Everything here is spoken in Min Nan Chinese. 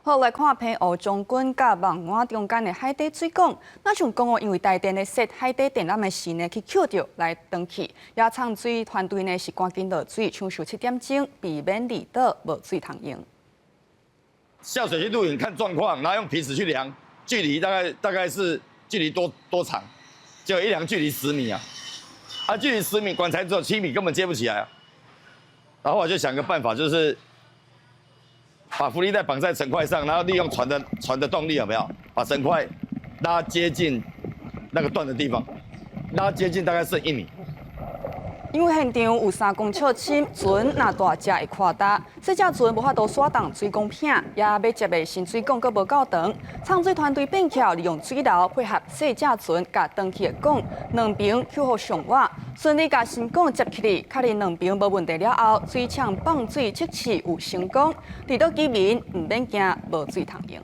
好，來看澎湖將軍佮望安中間的海底水管，若像講哦，因為台電咧設海底電纜的時呢，去抾著來斷去，也藏水團隊呢是趕緊落水，搶修7點鐘，避免離島無水通用。下水去錄影看狀況，然後用皮尺去量距離，大概是距離多長？就一量距離十米啊，啊，距離十米，管材只有7米，根本接不起來啊。然後我就想個辦法，就是把浮力袋綁在沉塊上，然後利用船的動力，有沒有？把沉塊拉接近那個斷的地方，拉接近大概剩1米。因為現場有3公尺深，船若大隻會垮焦，細隻船無法度徙動水管片，也欲接的新水管閣無夠長。藏水團隊變巧，利用水流配合細隻船共斷去的管，兩邊救予上倚，順利共新管接起來，確認兩邊無問題了後，水廠放水測試有成功，離島居民毋免驚無水通用。